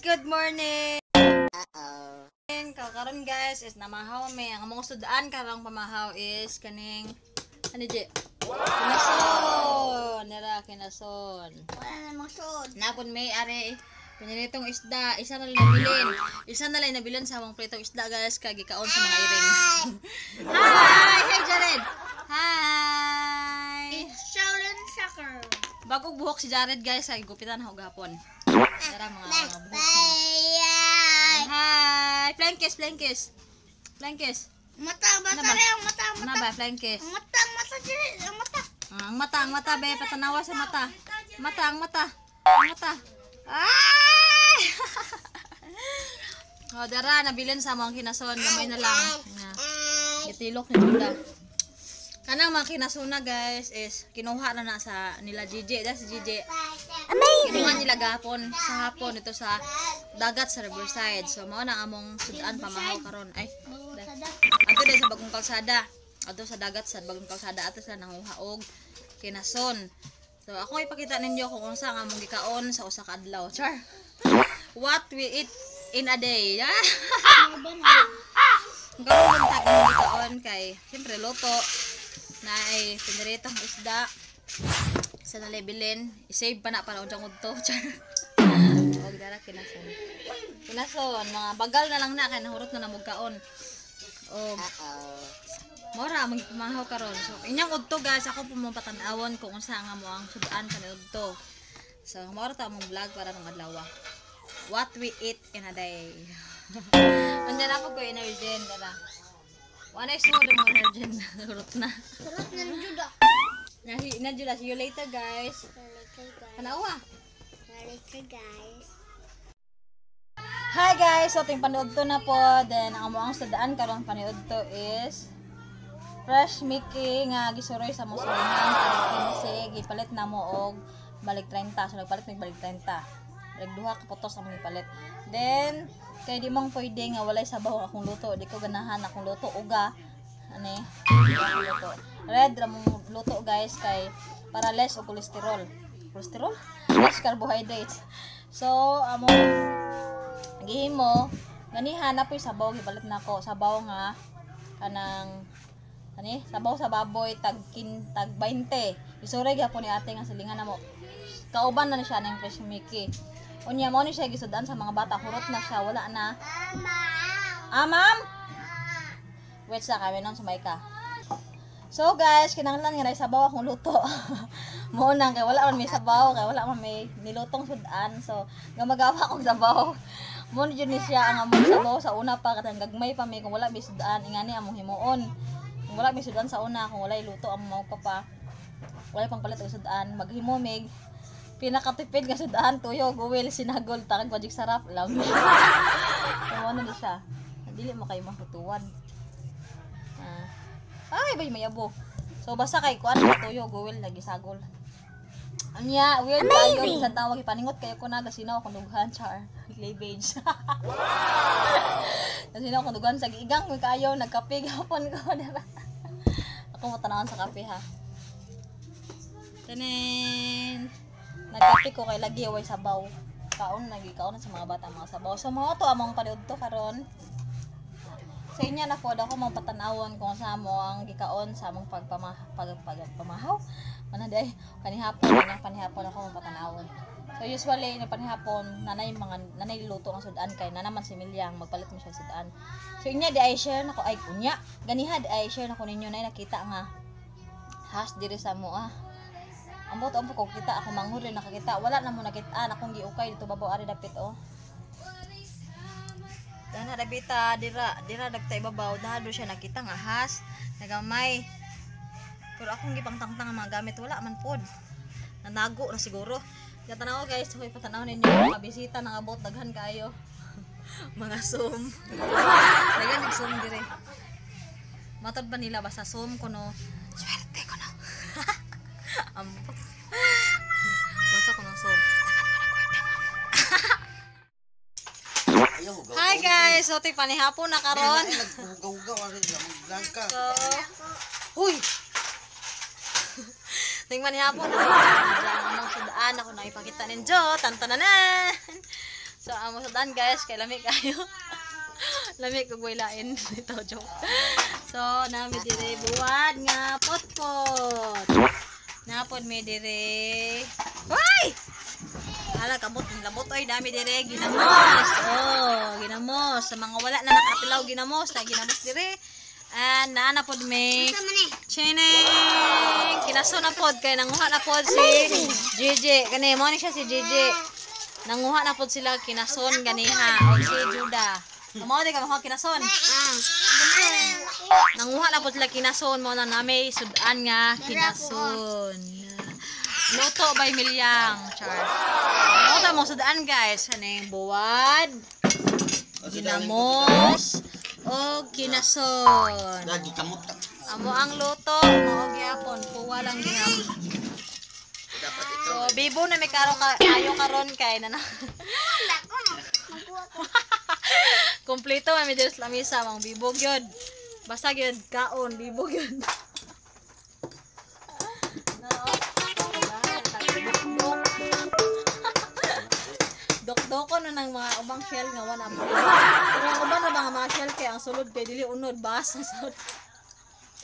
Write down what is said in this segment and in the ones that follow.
Good morning! Karon guys is namahaw mi. Ang among sudaan karong pamahaw is kaning ano di? Kinason! Nira kinason. Wala namang sod. Napon may are pinilitong isda, isa na lang nabilin. Isa na lang nabilin sa among pritong isda guys kay gikaon sa mga iring. Hi! Hey Jared! Hi! It's Shaolin Soccer. Bagong buhok si Jared guys, ay gupitan ako gahapon. Tara mga buhok. Hi! Flying kiss, flying kiss. Flying kiss. Mata, mata Ano ba? rin, mata, Ano mata. ba, flying kiss? Mata, mata, Jared, ang mata. Ah, ang mata, be. Patanawa sa mata. Mata, ang mata. Ang mata. Ay! Oh, dara, nabilin sa mga kinason. Gamay na lang. Nga. Itilok ni Juda. Kanang mga kinasuna guys is kinuha na na sa nila GJ. Da si GJ. Amazing! Kinuha nila gahapon sa hapon ito sa dagat sa Riverside. So mao na among sudan pamahaw karon. Ay, ato dahil sa bagong kalsada. Ato sa dagat sa bagong kalsada ato sila nanguha og kinason. So ako ipakita ninyo kung unsa ang among gikaon sa usa ka adlaw. Char. What we eat in a day. Ang karon buntag among gikaon kay siyempre luto na ay piniritong isda sa nalibilin. I-save pa na para unjang udto. Char. Og dara kinason. Kinason, mga bagal na lang na kay nahurot na namog kaon. Og mora among pamahaw karon. So inyang udto guys, ako po mong patan-awon kung unsa nga mo ang sudan kani udto. So mora ta among vlog para mga adlaw. What we eat in a day. Andiyan ako ko energy dara. Wala sud mo energy, nahurot na. Sarap ng Juda. Na na Jula, see you later guys. Later, guys. Tanawa. Later, guys. Hi guys! So, ting panood to na po. Then, ang among sudaan karon panood to is fresh Mickey nga gisuroy sa musulinan talig 15, gipalit na mo og balik 30. So, nagpalit mig balik 30. Balik duha ka putos ang gipalit. Then, kay di mong pwede nga walay sabaw akong luto. Di ko ganahan akong luto uga. Ani? Luto. Red ra mong luto guys kay para less og cholesterol. Cholesterol? Less carbohydrates. So, among gihimo ganihan na po'y sabaw, gipalit na ko sabaw nga kanang ani sabaw sa baboy tag kin tag 20, isuray gyapon ni ate nga silingan na mo, kauban na ni siya ng fresh Mickey. Unya mo ni siya gisudan sa mga bata, hurot na siya, wala na. Ah, ma'am, wait sa kami nang sumay ka. So guys, kinahanglan nga na sabaw akong luto. Mo nang kay wala man may sabaw, kay wala man may nilutong sudan. So gamagawa akong sabaw. Mo ni jud ni siya ang among sabaw sa una pa katang gagmay pa mi kung wala may sudan, ingani among himuon. Kung wala may sudan sa una, kung walay luto ang mao ka pa. Wala pang palit og sudan, maghimo mig pinakatipid nga sudan, tuyo, guwil, sinagol, takag magic sarap, lami. So mo na ni siya. Dili mo kayo mahutuan. Ah. Ay, bay may abo. So basta kay kuan tuyo, guwil, lagi sagol. Anya, weird kayo sa tawag ipaningot kayo ko na gasinaw akong dughan char. Cleavage. Wow. Gasinaw akong dughan sa giigang ko kayo nagkape gapon ko dara. Ako mo tanawon sa kape ha. Tanen. Nagkape ko kay lagi way sabaw. Kaon lagi kaon sa mga bata mga sabaw. So mao to among paniud to karon. Sa inya na po ako mong patanawon kung sa mo ang gikaon sa among pagpamahaw. Ano day panihapon na panihapon ako mong patanawon. So usually na panihapon nanay mga nanay luto ang sudan kay nanaman si Milyang magpalit mo siya sudan. So inya di ay share nako ay unya ganiha di ay share nako ninyo nay nakita nga has diri sa mo ah. Ambot ampo ko kita ako manghuri nakakita wala na mo nakita akong giukay dito babaw ari dapit oh. Dana dabita dira dira dagta ibabaw dahil siya nakita nga has nagamay. Pero akong gipangtangtang ang mga gamit wala man pod. Nanago na siguro. Ya tanaw guys, hoy patanaw ninyo mga bisita nangabot daghan kayo. Mga Zoom. Daghan nag Zoom dire. Matod ba nila basta Zoom kuno. Swerte kuno. Ambot. Basta kuno Zoom. Hi guys, so ti panihapon na karon. So, huy. Ting manihapon na karon. Among sudaan ako na ipakita ninyo, tantananan. So amo sa dan guys, kay lami kayo. Lami kog waylain dito joke. So nami dire buwad nga potpot. Napod mi dire. Hoy! Hala kamot labot oy dami dire ginamos. Oh, ginamos sa mga wala na nakapilaw ginamos, na ginamos dire. And naa na pod mi chining kinaso na pod kay nanguha na pod si JJ. Kani mo ni siya si JJ. Nanguha na pod sila kinason ganiha og si Juda. Mao di ka makuha kinason. Nanguha na pod sila kinason mo na nami sudan nga kinason. Luto by Milyang, char. Mao ta mo sudan guys, kaning buwad, ginamos og kinason. Lagi kamot. Amo ang luto, mao gyapon, puwa lang gihapon. So bibo na may karon ka ayo karon kay na. Kompleto may diri sa lamisa mang bibo gyud. Basta gyud kaon bibo gyud. No. Dokdoko na ng mga ubang shell nga wala mo. Pero ang uban na ba nga mga shell kay ang sulod kay dili unod bas ang sulod.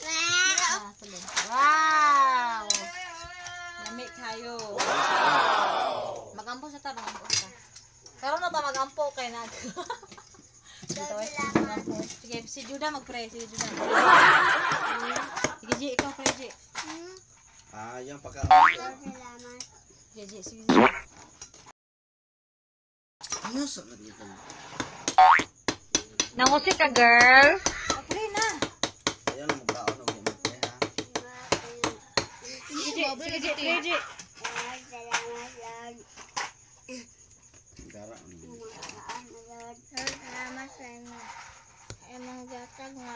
Ah, sulod. Wow. Lami kayo. Magampo sa ta, magampo sa ta. Karon na ta magampo kay nag. Dito ay magampo. Sige, si Juda magpray, si Juda. Sige, G, ikaw pray, G. Ah, yung pagka. Salamat. Sige, G, sige. G. Ano sa dito? Nangusi ka, girl. Pray na. Ayan ang magkaon og magpray ha. Sige, G, sige, G, pray, G. Salamat, Lord. Gara. Lord, salamat sa inyo. Imong gatag nga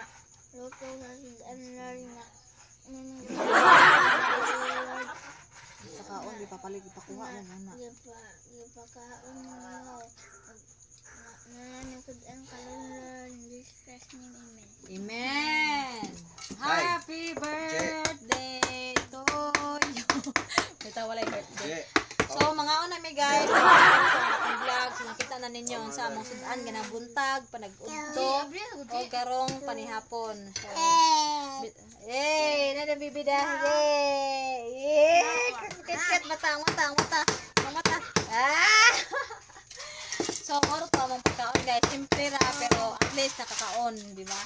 luto sa sudan, Lord, nga. Lord, Sa kaon, di papalig, ipakuha na na. gipakaon mo. Nananukod ang karon, Lord. In Jesus name, amen. Amen. Happy birthday to you. Bitaw walay birthday. J. So mga una mi guys, sa akong vlog, so nakita na ninyo unsa among sudan ganang buntag, panag-udto, o karong panihapon. So, eh, nana bibida. Yay! Yay! Kat mata, mata, mata. Mata. Ah! So, moro to among pagkaon guys. Simple ra pero at least nakakaon, di ba?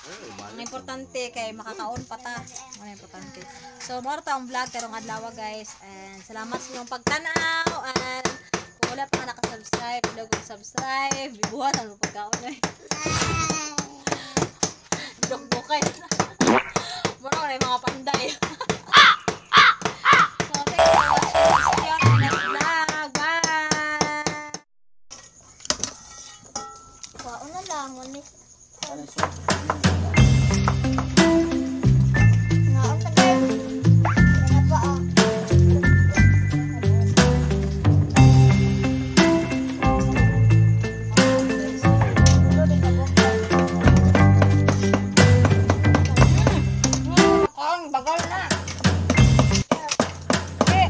Ang importante kay makakaon pa ta. Ang importante. So, moro to ang vlog karong adlaw guys. And salamat sa inyong pagtan-aw and kung wala pa ka nakasubscribe, ilog subscribe. Ibuhat ang pagkaon eh. Dok-bukay. Moro na yung mga panday. So, thank you for watching. See you on my next vlog. Bye! Kaon na lang, wala. Ano so? Naon ta guys. Wala pa ah. Ang bagal na. Eh,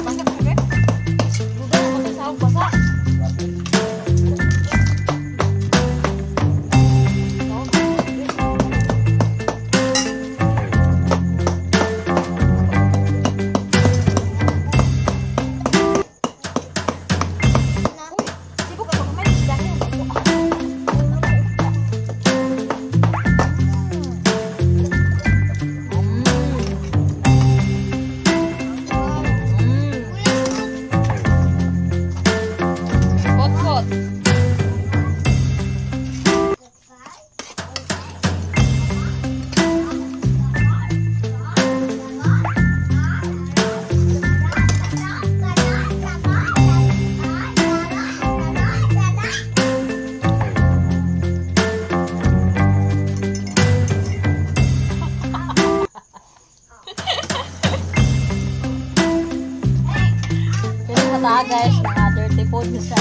basa ka be. Duda na basa sa basa. Uy, sibuk ako kumain si Daniel. Pot-pot. Pero sa ta guys, mga dirty food sa